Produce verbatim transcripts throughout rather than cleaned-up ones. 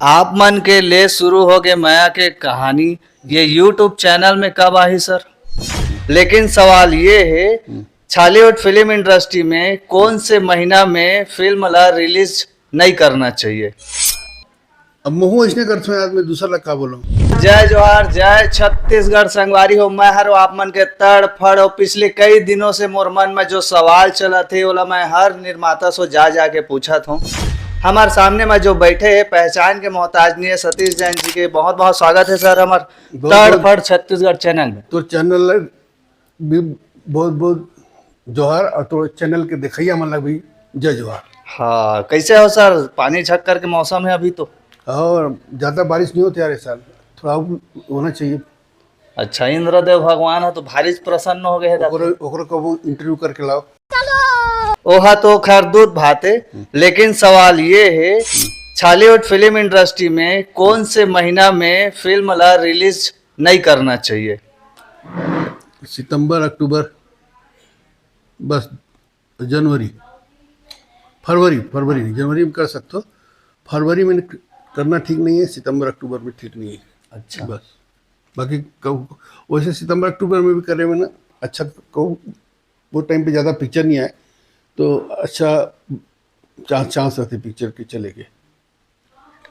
आप मन के ले शुरू हो गए मया के कहानी, ये YouTube चैनल में कब आही सर? लेकिन सवाल ये है, छॉलीवुड फिल्म इंडस्ट्री में कौन से महीना में फिल्म ला रिलीज नहीं करना चाहिए? अब महू ऐसने करथों यार, मैं दूसर ला का बोलूं। जय जोहार, जय छत्तीसगढ़ संगवारी हो। मैं हर आप मन के तड़ फड़ और पिछले कई दिनों से मोर मन में जो सवाल चलत हे, ओला मैं हर निर्माता से जा जा के पूछत हूँ। हमार सामने में जो बैठे हैं, पहचान के मोहताज नहीं है, सतीश जैन जी के बहुत बहुत स्वागत है सर हमार बहुत तड़ बहुत फड़ छत्तीसगढ़ चैनल में। तो चैनल भी बहुत बहुत जोहार और तो चैनल के देखइया मन ला भी जय जोहार। हाँ, कैसे हो सर? पानी झक्कर के मौसम है अभी तो। और ज्यादा बारिश नहीं होती यार इस साल, थोड़ा और होना चाहिए। अच्छा, इंद्रदेव भगवान है तो भारी प्रसन्न हो गए हैं ओकरो ओकरो कबू इंटरव्यू करके लाओ। ओहा तो खैर दूध भाते, लेकिन सवाल ये है, छॉलीवुड फिल्म इंडस्ट्री में कौन से महीना में फिल्म ला रिलीज नहीं करना चाहिए? सितंबर, अक्टूबर, बस। जनवरी, फरवरी, फरवरी नहीं, जनवरी में कर सकते हो। फरवरी में करना ठीक नहीं है, सितंबर अक्टूबर में ठीक नहीं है। अच्छा। बस। बाकी कब, वैसे सितंबर अक्टूबर में भी करे में ना, अच्छा, कब वो टाइम पे ज़्यादा पिक्चर नहीं आए तो अच्छा चांस चांस रहते पिक्चर के चले के।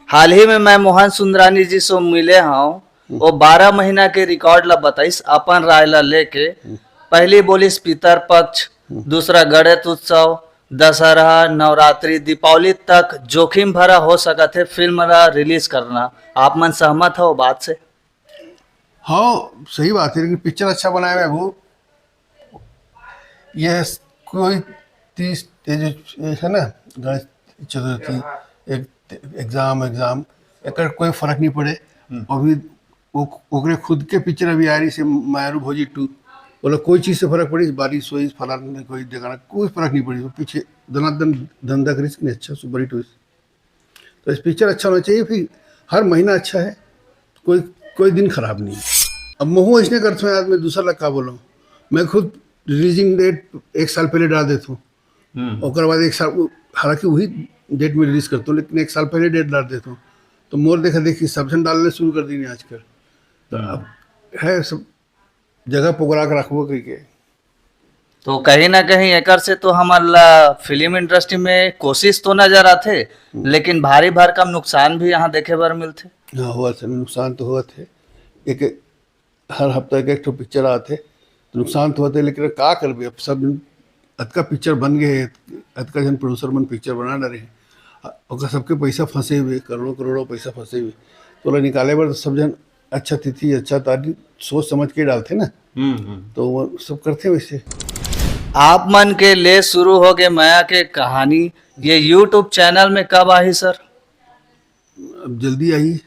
हाल ही में मैं मोहन सुंदरानी जी से मिले हूँ। वो बारह महीना के रिकॉर्ड ला बताइस अपन राय ला लेके। पहली बोलिस पितर पक्ष, दूसरा गणेश उत्सव, दशहरा, नवरात्रि, दीपावली तक जोखिम भरा हो सकत है फिल्म ला रिलीज करना। आप मन सहमत हो बात से? हाँ, सही बात है, लेकिन पिक्चर अच्छा बनाए में वो ये कोई तीस, ये जो है ना, गणेश चतुर्थी, एक एग्जाम एग्जाम, एकर कोई फर्क नहीं पड़े। अभी वो ओकरे खुद के पिक्चर अभी आ रही से मायारू भौजी टू, बोला कोई चीज़ से फर्क पड़ी, बारिश होई, फलाना कोई जगह कोई फर्क नहीं पड़ी। वो पीछे दनादन धंधा करिस कि नहीं, अच्छा सुपर हिट हुई। तो इस पिक्चर अच्छा होना चाहिए, फिर हर महीना अच्छा है, कोई कोई दिन खराब नहीं है। अब महू ऐसने करता हूँ यार, मैं दूसरा ला का बोलूँ, मैं खुद रिलीजिंग डेट एक साल पहले डाल देता हूँ। हम्म। ओकर बाद एक साल, हालांकि वही डेट में रिलीज करता हूँ, लेकिन एक साल पहले डेट डाल देता हूँ। तो मोर देखा देखी सब जन डालने शुरू कर दी आजकल। तो अब है सब जगह पुगरा के रखबो कह के। तो कहीं ना कहीं एकर से तो हमन ला फिल्म इंडस्ट्री में कोशिश तो नजर आथे, लेकिन भारी भरकम नुकसान भी यहाँ देखे बर मिलथे। हाँ, हुआ थे, नुकसान तो हुआ थे। एक हर हफ्ता एक एक ठो पिक्चर आथे, तो नुकसान तो होथे, लेकिन का करबे, अब सब अतका पिक्चर बन गए हे, अतका जन प्रोड्यूसर मन पिक्चर बना डारे हे, ओकर सबके पैसा फंसे हुए, करोड़ों करोड़ों पैसा फंसे हुए, तो ओला निकाले बर तो सब जन अच्छा तिथि, अच्छा तारीख सोच समझ के डालथे ना। हम्म, हम्म। तो वो सब करथे वैसे। आप मन के ले शुरू हो गए मया के कहानी, ये YouTube चैनल में कब आही सर? अब जल्दी आही,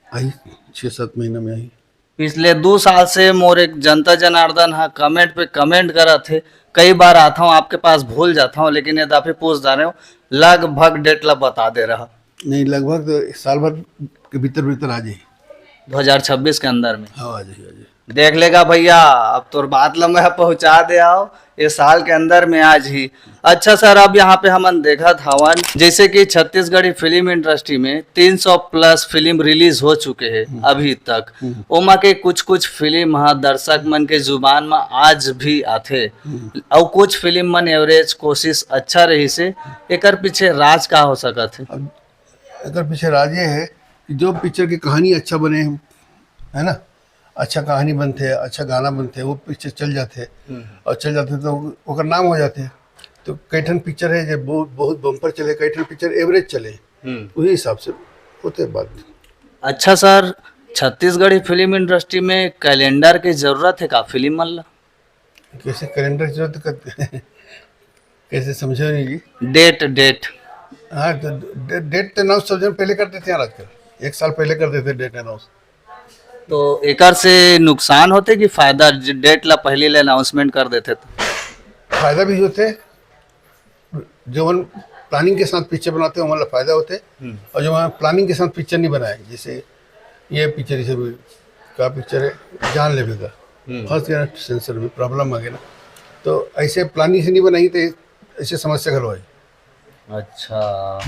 आही, छः सात महीना में आही। पिछले दू साल से मोर एक जनता जनार्दन हा कमेंट पे कमेंट करत हे, कई बार आता हूँ आपके पास, भूल जाता हूँ, लेकिन ये दफे पूछ डारे हूँ, लगभग डेट ला बता दे रहा। नहीं, लगभग तो एक साल भर के भीतर भीतर आ जाही। दो हज़ार छब्बीस के अंदर में। हाँ, आ जाही, आ जाही। देख लेगा भैया, अब तोर बात ला मैं पहुँचा दे आओ, ये साल के अंदर में आ जाही। अच्छा सर, अब यहाँ पे हमन देखत हवन, जैसे कि छत्तीसगढ़ी फिल्म इंडस्ट्री में तीन सौ प्लस फिल्म रिलीज हो चुके हैं अभी तक। ओमा के कुछ कुछ फिल्म हा दर्शक मन के जुबान में आज भी आथे, अउ कुछ फिल्म मन एवरेज कोशिश अच्छा रही से, एकर पीछे राज का हो सकत है? अब एकर पीछे राज ये है कि जो पिक्चर की कहानी अच्छा बने, है ना, अच्छा कहानी बनथे, अच्छा गाना बनथे, वो पिक्चर चल जाथे। और चल जाथे तो ओकर नाम हो जाथे। तो कई ठन पिक्चर है जो बहुत, बहुत बम्पर चले, कई ठन पिक्चर एवरेज चले। वही हिसाब से होते बात। अच्छा सर, छत्तीसगढ़ी फिल्म इंडस्ट्री में कैलेंडर के जरूरत है का फिल्म मन ला? कैसे कैलेंडर की जरूरत करते हैं? कैसे समझे नहीं जी? Date, date. हाँ, तो डे-, डेट तो अनाउंस सब जन पहले कर देते हैं आजकल, एक साल पहले कर देते हैं डेट अनाउंस। तो एकर से नुकसान होते कि फायदा, ज-, डेट ला पहले ले अनाउंसमेंट कर देते तो? फायदा भी होते, जो मन प्लानिंग के साथ पिक्चर बनाते हैं, ओमन ला फायदा होते। और जो मन प्लानिंग के साथ पिक्चर नहीं बनाए, जैसे ये पिक्चर, इसे भी का पिक्चर है, जान लेवे का, फंस गया ना, सेंसर में प्रॉब्लम आ गया ना, तो ऐसे प्लानिंग से नहीं बनाई तो ऐसे समस्या घलो है। अच्छा।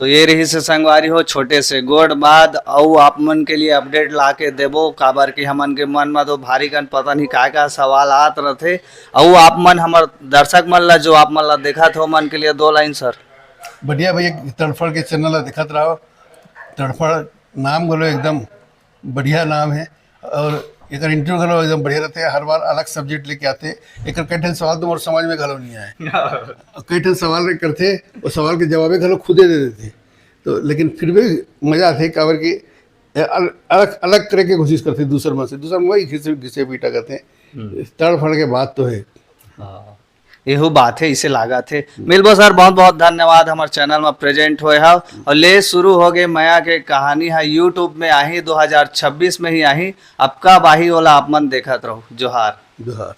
तो ये रहिस हे संगवारी हो, छोटे से गोठ बात। अउ आप मन के लिए अपडेट ला के देबो, काबर कि हमन के मन म तो भारी कन पता नहीं काय का सवाल आत रथे। अउ आप मन, हमर दर्शक मन ला, जो आप मन ला देखत हो, मन के लिए दो लाइन सर। बढ़िया भैया, तड़फड़ के चैनल ला देखत रहो। तड़फड़ नाम घलो एकदम बढ़िया नाम है, और एकर इंटरव्यू घलो एकदम बढ़िया रहते हैं। हर बार अलग सब्जेक्ट लेके आते हैं। एकर कई ठन सवाल तो मोर समझ में घलो नहीं आए, कई ठन सवाल करते, वो सवाल के जवाबे घलो खुदे दे देते। तो लेकिन फिर भी मजा आते, काबर कि अल-, अलग अलग करे के कोशिश करते, दूसर मन से दूसर मन वही घिसे घिसे पीटा करते हैं। तड़फड़ के बात तो है। एहू बात है, इसे लागत है। मिलबो सर, बहुत बहुत धन्यवाद हमर चैनल में प्रेजेंट होए हव। और ले शुरू हो गए मया के कहानी है, यूट्यूब में आही, दो हज़ार छब्बीस में ही आही। अब कब आही ओला आप मन देखत रहो। जोहार। जोहार।